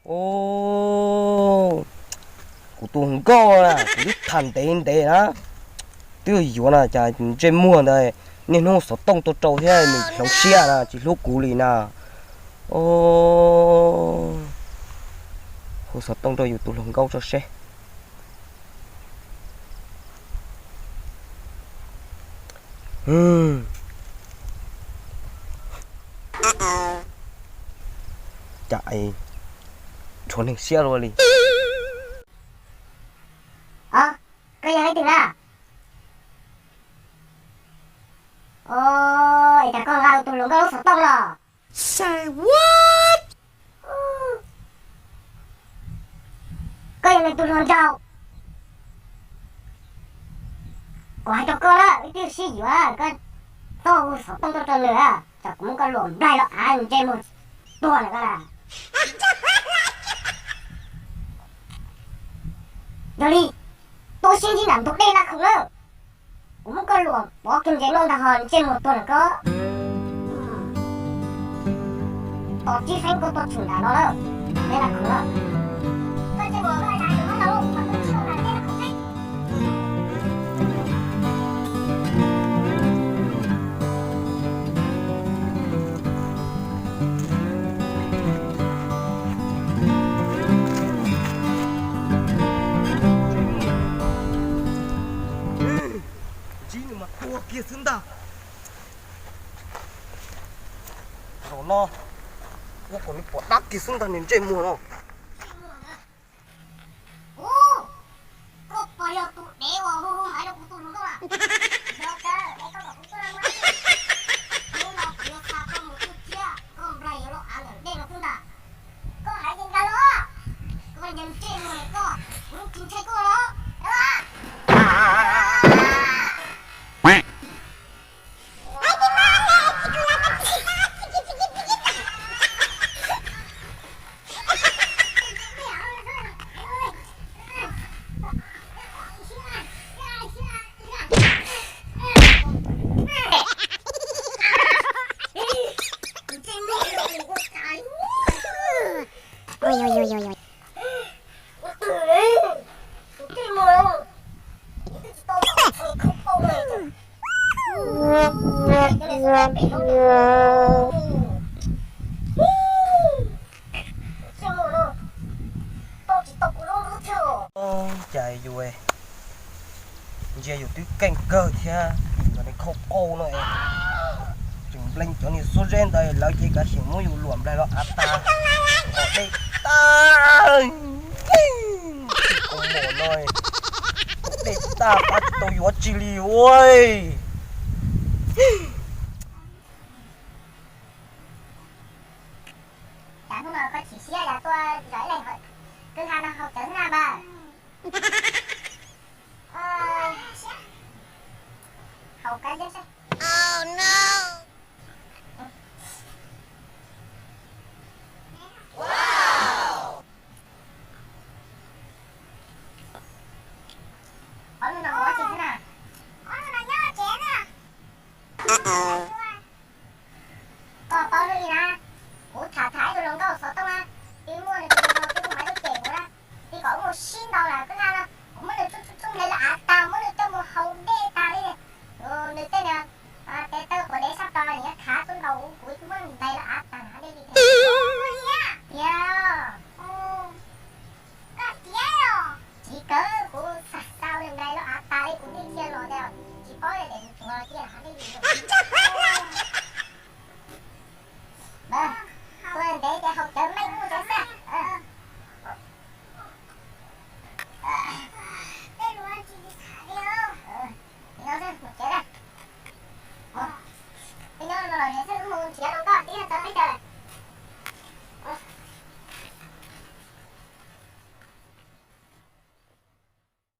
Kuv tus hluas nkauj na, kuv twb tham ntev ntev na, twb yuav na, cas ntsej muag ntawd niaj hnub xov tooj tuaj rau thiab nws hloov siab na, tsis hlub kuv li na. Hu xov tooj rau yus tus hluas nkauj tso seb. Cas rhuav neeg siab luaj li. Koj yog leej twg na? Es cas koj nqa tus hluas nkauj lub xov tooj los? Koj yog nws tus hluas nraug. Kuv hais rau koj na, wb twb sib yuav, koj txhob hu xov tooj tuaj rau nws, tsam kuv muab koj luam nplaig los av ntsej muag tuag lawm koj na. Yog li, tu siab ntsib nram ntug dej Laj Khoom na, kuv muab koj luam pov kiag ntses noj ntag ho ntsej muag tuag lawm koj. Tos tsib feeb koj tuaj tshwm nram no lawm, dej Laj Khoom na. Ntsib nws mas tuag kiag xwb ntag. Zaum no ua kom nws pom dab kiag xwb ntag niag ntsej muag no. Koj puas yog tus dev uas hu hu hais rau kuv tus hluas nkauj na? Yog kawg, es koj kom kuv tuaj na. Hnub no kuv yuav xa koj mus tuaj thiab, koj nplaig yuav los av ntawm dej no xwb ntag. Koj hais li ntawd los, koj ntsej muag koj, kuv tsis ntshai koj los. Cas yus ntsia yus twb keej kawg thiab, yus niag khauj qau no, tseem npleej cov niag xuab zeb ntawd lawv ces kav xyeem muab yus luam nplaig los av tag. Qos dej tag, kuv mom no, dej tag pab tsis tau yuav tsi li ua.